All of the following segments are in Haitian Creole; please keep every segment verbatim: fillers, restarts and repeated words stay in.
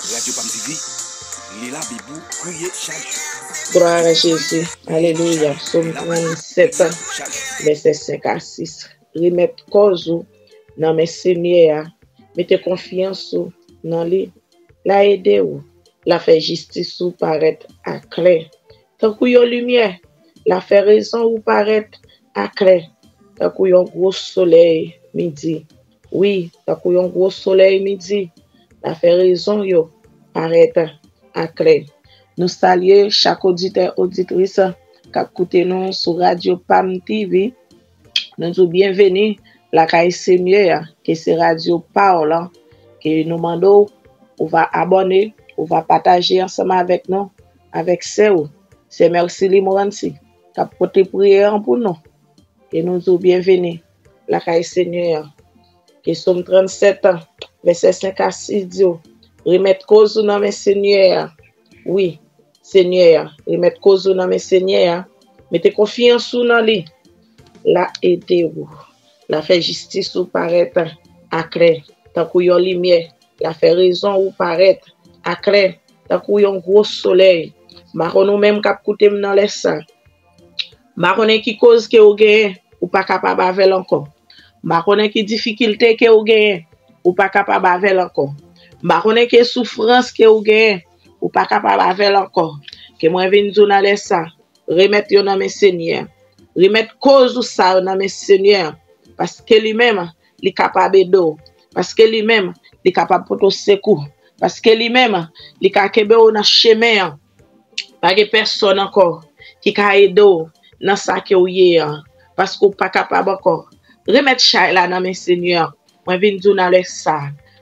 Radyo Pam T V, li la, Bib ou, priye chak jou. Glwa a Jezi. Alelouya. Sòm trannsèt, vèsè senk a sis. Remèt kòz ou nan men Senyè a. Mete konfyans ou nan li. L a ede w. L a fè jistis ou parèt aklè. Tankou yon limyè, l a fè rezon ou parèt aklè. Tankou yon gwo solèy midi. Wi, tankou yon gwo solèy midi, l a fè rezon yo parèt aklè. Nou salye chak oditè, oditris k ap koute nou sou Radyo Pam T V. Nou di w byenveni lakay Senyè a, ke se radyo pa w lan, ke nou mande w, ou va abòne, ou va pataje ansanm avèk nou, avèk sè w, sè Mercily Morancy, k ap pote priyè an pou nou. Ke nou di w byenveni lakay Senyè a. Ke Sòm trannsèt, vèsè senk a sis di w, remèt kòz ou nan men Senyè a. Wi, Senyè a. Remèt kòz ou nan men Senyè a. Mete konfyans ou nan li. L a ede w. L a fè jistis ou parèt aklè, tankou yon limyè. L a fè rezon ou parèt aklè, tankou yon gwo solèy. M pa konn ou menm k ap koute m nan lè sa. M pa konnen ki koz ke ou genyen, ou pa kapab avè l ankò. M pa konnen ki difikilte ke ou genyen, ou pa kapab avè l ankò. M pa konnen ki soufrans ke ou genyen, ou pa kapab avè l ankò. Ke mwen vin di w nan lè sa, remèt yo nan men Senyè a. Remèt kòz ou sa yo nan men Senyè a. Paske li menm, li kapab ede w. Paske li menm, li kapab pote w sekou. Paske li menm, li ka kenbe w nan chemen an. Pa gen pèsòn ankò ki ka ede w nan sa ke w ye an, paske w pa kapab ankò. Remèt chay la nan men Senyè an. Mwen vin di w nan lè sa,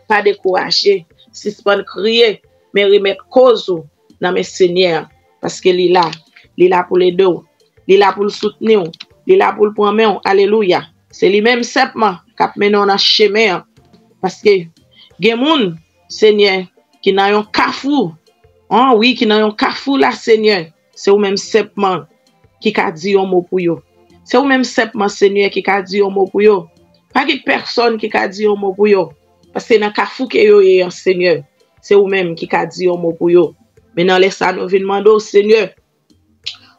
pa dekouraje, sispann kriye, men remèt kòz ou nan men Senyè an, paske li la, li la pou l ede w, li la pou l soutni w, li la pou l pran men w. Alelouya! Se li menm senpman k ap mennen w nan chemen an, paske gen moun, Senyè, ki nan yon kafou. An, wi, ki nan yon kafou la, Senyè. Se ou menm senpman ki ka di yon mo pou yo. Se ou menm senpman, Senyè, ki ka di yon mo pou yo. Pa gen pèsòn ki ka di yon mo pou yo. Paske nan kafou ke yo ye an, Senyè, se ou menm ki ka di yon mo pou yo. Men nan lè sa, nou vin mande w, Senyè,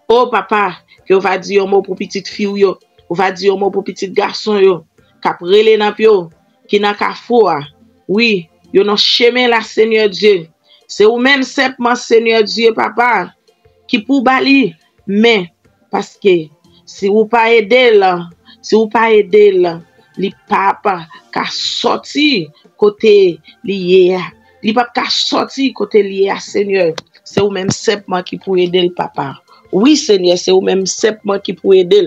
O Papa, ke w va di yon mo pou pitit fi w yo, ou va di yon mo pou pitit gason yo, k ap rele nan pye w, ki nan kafou a. Wi, yo nan chemen la, Senyè Dye. Se ou menm senpman, Senyè Dye, Papa, ki pou ba li men, paske si ou pa ede l, si ou pa ede l, li p ap ka sòti kote li ye a. Li p ap ka sòti kote li ye a, Senyè. Se ou menm senpman ki pou ede l, Papa. Wi, Senyè, se ou menm senpman ki pou ede l.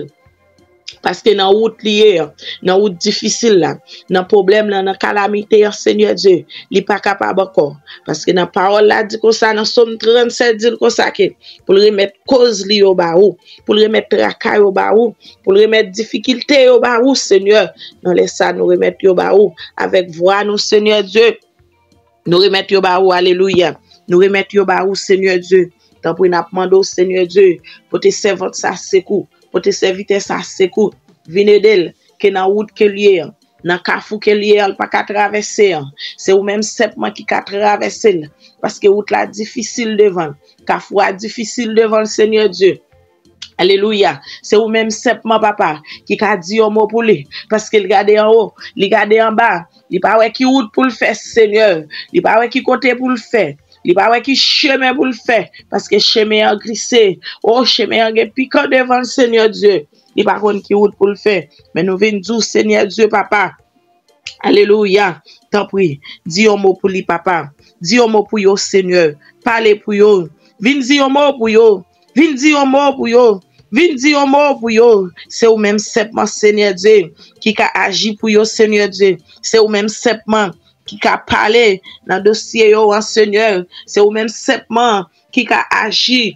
Paske nan wout li ye an, nan wout difisil la, nan pwoblèm lan, nan kalamite an, Senyè Dye, li pa kapab ankò. Paske nan pawòl la di konsa, nan Sòm trannsèt di l konsa ke pou l remèt kòz li yo ba ou, pou l remèt traka yo ba ou, pou l remèt difikilte yo ba ou, Senyè. Nan lè sa, nou remèt yo ba ou avèk vwa nou, Senyè Dye. Nou remèt yo ba ou, alelouya. Nou remèt yo ba ou, Senyè Dye. Tanpri, n ap mande w, Senyè Dye, pote sèvant sa sekou, pote sèvitè sa sekou. Vin ede l, ke nan wout ke l ye an, nan kafou ke l ye an, l pa ka travèse an. Se ou menm senpman ki ka travèse l, paske wout la difisil devan l. Kafou a difisil devan l, Senyè Dye. Alelouya. Se ou menm senpman, Papa, ki ka di yon mo pou li. Paske l gade anwo, li gade anba. Li pa wè ki wout pou l fè, Senyè. Li pa wè ki kote pou l fè. Li pa wè ki chemen pou l fè. Paske chemen an glise. O, chemen an gen pikan devan l, Senyè Dye. Li pa konn ki wout pou l fè. Men nou vin di w, Senyè Dye, Papa. Alelouya. Tanpri, di yon mo pou li, Papa. Di yon mo pou yo, Senyè. Pale pou yo. Vin di yon mo pou yo. Vin di yon mo pou yo. Vin di yon mo pou yo. Se ou menm senpman, Senyè Dye, ki ka aji pou yo, Senyè Dye. Se ou menm senpman ki ka pale nan dosye yo an, Senyè. Se ou menm senpman ki ka aji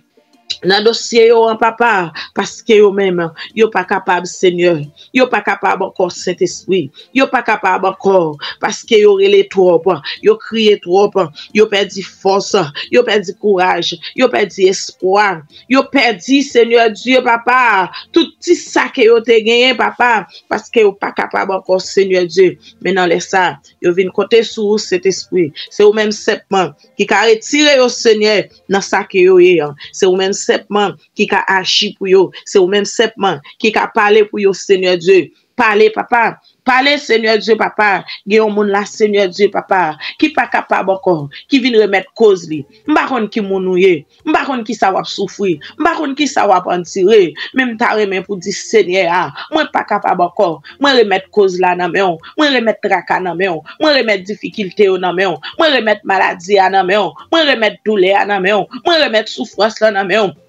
nan dosye yo an, papa, paske yo menm, yo pa kapab, Senyè. Yo pa kapab ankò, Sentespri. Yo pa kapab ankò, paske yo rele twòp, yo kriye twòp, yo pèdi fòs, yo pèdi kouraj, yo pèdi espwa, yo pèdi, Senyè Dye, papa, tout ti sa ke yo te genyen, papa, paske yo pa kapab ankò, Senyè Dye. Men nan lè sa, yo vin konte sou ou, Sentespri. Se ou menm senpman ki ka retire yo, Senyè, nan sa ke yo ye an. Se ou menm senpman ki ka aji pou yo. Se ou menm senpman ki ka pale pou yo, Senyè Dye. Pale, papa. Pale, Senyè Dye, papa. Gen yon moun la, Senyè Dye, papa, ki pa kapab ankò, ki vin remèt koz li. M pa konn ki moun ou ye. M pa konn kisa w ap soufri. M pa konn kisa w ap andire. Men m ta renmen pou di Senyè a, mwen pa kapab ankò. Mwen remèt koz la nan men w. Mwen remèt traka nan men w. Mwen remèt difikilte yo nan men w. Mwen remèt maladi a nan men w. Mwen remèt doulè a nan men w. Mwen remèt soufrans lan nan men w.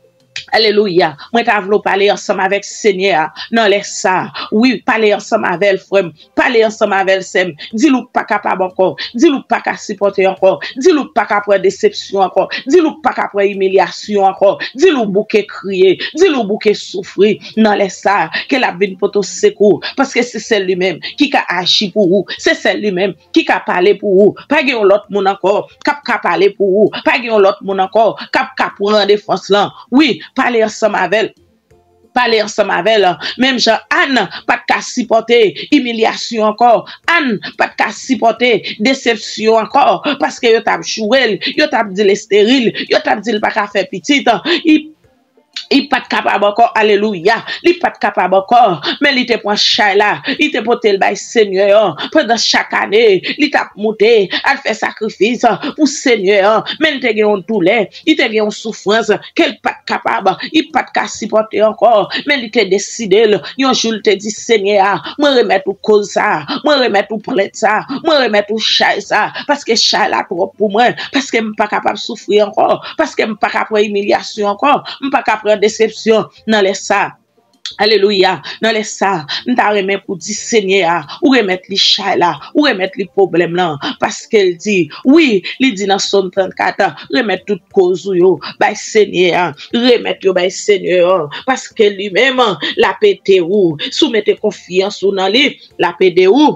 Alelouya. Mwen ta vle w pale ansanm avèk Senyè a nan lè sa a. Wi, pale ansanm avè l, frè m. Pale ansanm avè l, sè m. Di l ou pa kapab ankò. Di l ou pa ka sipòte ankò. Di l ou pa ka pran desepsyon ankò. Di l ou pa ka pran imilyasyon ankò. Di l ou bouke kriye. Di l ou bouke soufri. Nan lè sa a, ke l ap vin pote w sekou. Paske se sèl li menm ki ka aji pou ou. Se sèl li menm ki ka pale pou ou. Pa gen yon lòt moun ankò k ap ka pale pou ou. Pa gen yon lòt moun ankò k ap ka pran defans lan. Wi, pale ansanm avè l. Pale ansanm avè l. Menm jan Ann pa t ka sipòte imilyasyon ankò, Ann pa t ka sipòte desepsyon ankò, paske yo t ap joure l, yo t ap di l esteril, yo t ap di l pa ka fè pitit. Li, li pa t kapab ankò, alelouya, li pa t kapab ankò, men li te pran chay la, li te pote l bay Senyè an. Pandan chak ane, li t ap moute al fè sakrifis pou Senyè an, men li te gen yon doulè, li te gen yon soufrans ke l pa t kapab, li pa t ka sipòte ankò, men li te deside l. Yon jou, l te di, Senyè a, mwen remèt ou koz sa, mwen remèt ou plent sa, mwen remèt ou chay sa, paske chay la twòp pou mwen, paske m pa kapab soufri ankò, paske m pa ka pran imilyasyon ankò, m pa ka pran desepsyon nan lè sa. Alelouya. Nan lè sa, m ta renmen pou di Senyè a, ou remèt li chay la, ou remèt li pwoblèm lan, paske l di, wi, li di nan Sòm trannkat, remèt tout koz ou yo bay Senyè a, remèt yo bay Senyè a, paske li menm, l ap ede ou. Si w mete konfyans ou nan li, l ap ede ou.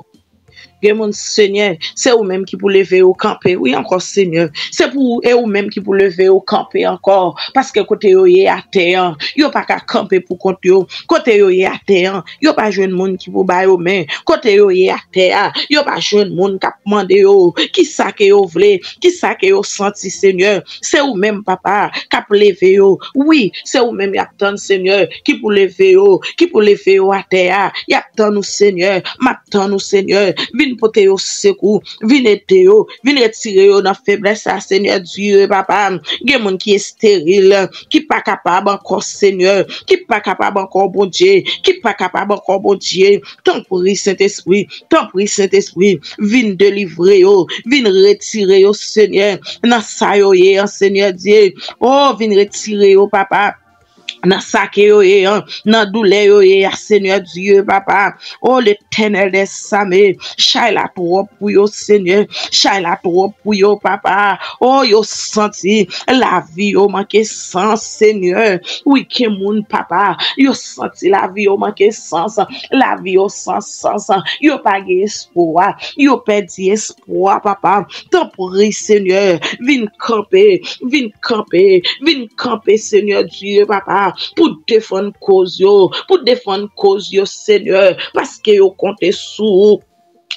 Gen moun, Senyè, se ou menm ki pou leve yo kanpe. Wi, ankò, Senyè. Se pou ou, e ou menm ki pou leve yo kanpe ankò. Paske kote yo ye atè an, yo pa ka kanpe pou kont yo. Kote yo ye atè an, yo pa jwenn moun ki pou ba yo men. Kote yo ye atè a, yo pa jwenn moun k ap mande yo kisa ke yo vle, kisa ke yo santi, Senyè. Se ou menm, papa, k ap leve yo. Wi, se ou menm y ap tann, Senyè, ki pou leve yo, ki pou leve yo atè a. Y ap tann ou, Senyè. M ap tann ou, Senyè. Vin pote yo sekou. Vin ede yo. Vin retire yo nan feblès la, Senyè Dye, papa. Gen moun ki esteril, ki pa kapab ankò, Senyè. Ki pa kapab ankò, Bondye. Ki pa kapab ankò, Bondye. Tanpri, Sentespri. Tanpri, Sentespri. Vin delivre yo. Vin retire yo, Senyè. Nan sa yo ye an, Senyè Dye. O, vin retire yo, papa. Nan sa ke yo ye an, nan doulè yo ye a, Senyè Dye, papa. O Letènèl dèzame, chay la twòp pou yo, Senyè. Chay la twòp pou yo, papa. O, yo santi lavi yo manke sans, Senyè. Wi, gen moun, papa, yo santi lavi yo manke sans, lavi yo san sans, yo pa gen espwa, yo pèdi espwa, papa. Tanpri, Senyè, vin kanpe, vin kanpe, vin kanpe, Senyè Dye, papa, pou defann koz yo, pou defann koz yo, Senyè, paske yo konte sou ou.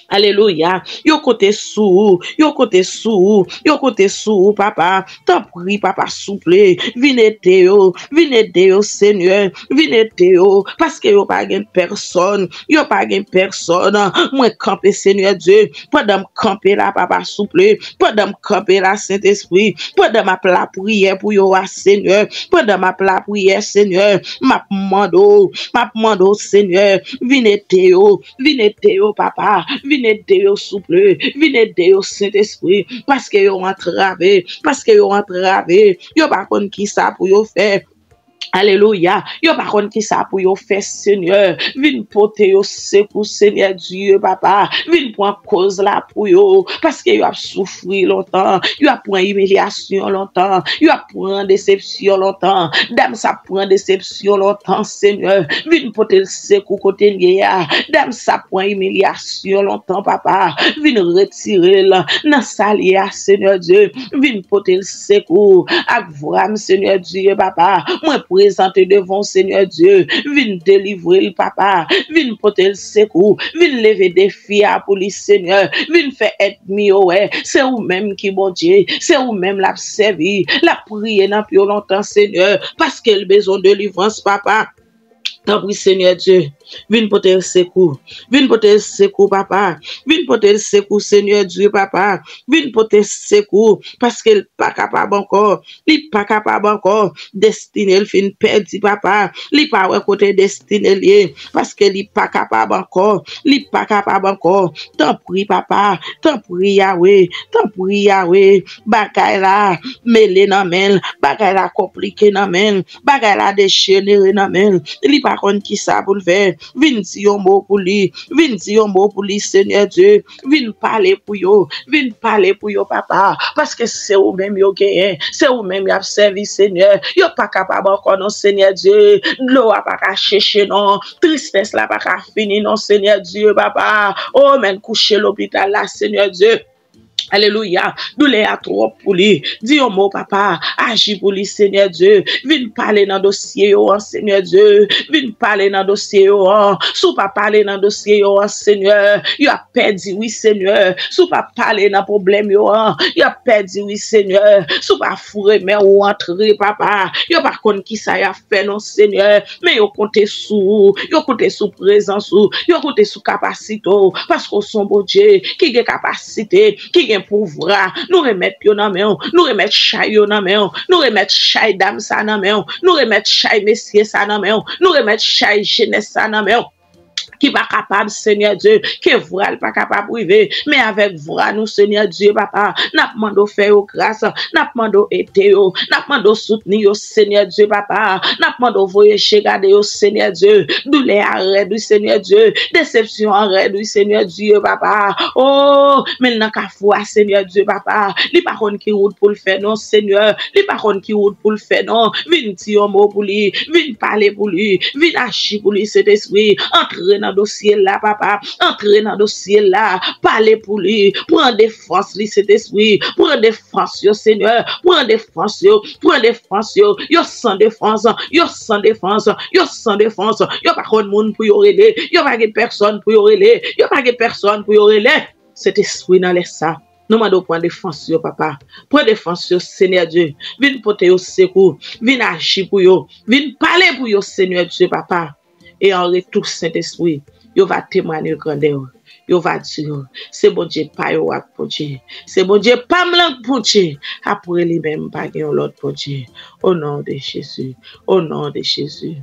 Alelouya. Yo konte sou ou, yo konte sou ou, yo konte sou ou, papa. Tanpri, papa, souple, vin ede yo, vin ede yo, Senyè, vin ede yo, paske yo pa gen pèsòn, yo pa gen pèsòn. Mwen kanpe, Senyè Dye, pandan m kanpe la, papa, souple, pandan m kanpe la, Sentespri, pandan m ap lapriyè pou yo a, Senyè, pandan m ap lapriyè, Senyè, m ap mande w, m ap mande w, Senyè, vin ede yo, vin ede yo, papa, vin ede yo, souple, vin ede yo, Sentespri, paske yo antrave, paske yo antrave, yo pa konn kisa pou yo fè. Alelouya. Yo pa konn ki sa pou yo fè, Senyè. Vin pote yo sekou, Senyè Dye, papa. Vin pran koz la pou yo. Paske yo ap soufri lontan. Yo ap pran imilyasyon lontan. Yo ap pran desepsyon lontan. Dam sa ap pran desepsyon lontan, Senyè. Vin pote l sekou kote l ye a. Dam sa ap pran imilyasyon lontan, papa. Vin retire l nan sa l ye a, Senyè Dye. Vin pote l sekou ak vwa m, Senyè Dye, papa. Mwen prezante devan w, Senyè Dye. Vin delivre l, papa. Vin pote l sekou. Vin leve defi a pou li, Senyè. Vin fè ènmi yo wè se ou menm ki Bondye. Se ou menm l ap sèvi. L ap priye nan pye w lontan, Senyè, paske l bezwen delivrans, papa. Tanpri, Senyè Dye, vin pote l sekou. Vin pote l sekou, papa. Vin pote l sekou, Senyè Dye, papa. Vin pote l sekou, paske l pa kapab ankò. Li pa kapab ankò. Destine l fin pèdi, papa. Li pa wè kote destine l ye, paske li pa kapab ankò. Li pa kapab ankò. Tanpri, papa. Tanpri, Yawe. Tanpri, Yawe. Bagay la mele nan men l. Bagay la konplike nan men l. Bagay la dejenere nan men l. Li pa konn ki sa pou l fè. Vin di yon mo pou li. Vin di yon mo pou li, Senyè Dye. Vin pale pou yo. Vin pale pou yo, papa. Paske se ou menm yo genyen. Se ou menm y ap sèvi, Senyè. Yo pa kapab ankò, non, Senyè Dye. Dlo a pa ka cheche, non. Tristès la pa ka fini, non, Senyè Dye, papa. O, men kouche lopital la, Senyè Dye. Alelouya. Doulè a twòp pou li. Di yon mo, papa. Aji pou li, Senyè Dye. Vin pale nan dosye yo an, Senyè Dye. Vin pale nan dosye yo an. Si w pa pale nan dosye yo an, Senyè, y ap pèdi, wi, Senyè. Si w pa pale nan pwoblèm yo an, y ap pèdi, wi, Senyè. Si w pa foure men w antre, papa, yo pa konn ki sa y ap fè, non, Senyè. Men yo konte sou ou, yo konte sou prezans ou, yo konte sou kapasite w, paske w se yon Bondye ki gen kapasite, ki gen pouvwa. Nou remèt yo nan men w, nou remèt chay yo nan men w, nou remèt chay dam sa nan men w, nou remèt chay mesye sa nan men w, nou remèt chay jenès sa nan men w, ki pa kapab, Senyè Dye, ke vwa l pa kapab rive, men avèk vwa nou, Senyè Dye, papa, n ap mande w fè yo gras, n ap mande w ede yo, n ap mande w soutni yo, Senyè Dye, papa, n ap mande w voye je gade yo, Senyè Dye. Doulè a rèd, wi, Senyè Dye. Desepsyon an rèd, wi, Senyè Dye, papa. O, men l nan kafou a, Senyè Dye, papa. Li pa konn ki wout pou l fè, non, Senyè. Li pa konn ki wout pou l fè, non. Vin di yon mo pou li. Vin pale pou li. Vin aji pou li, Sentespri. Antre nan dosye l la, papa. Antre nan dosye l la. Pale pou li. Pran defans li, Sentespri. Pran defans yo, Senyè. Pran defans yo. Pran defans yo. Yo san defans. Yo san defans. Yo san defans. Yo pa konn moun pou yo rele. Yo pa gen pèsòn pou yo rele. Yo pa gen pèsòn pou yo rele. Sentespri nan lè sa. Nou mande w pran defans yo, papa. Pran defans yo, Senyè Dye. Vin pote yo sekou. Vin aji pou yo. Vin pale pou yo, Senyè Dye, papa. E an retou, Sentespri, yo va temwanye grandè w. Yo va di w, se Bondye pa yo ak Bondye. Se Bondye pa m lan k Bondye. Apre li menm, pa gen yon lòt Bondye. O non de Jezi. O non de Jezi.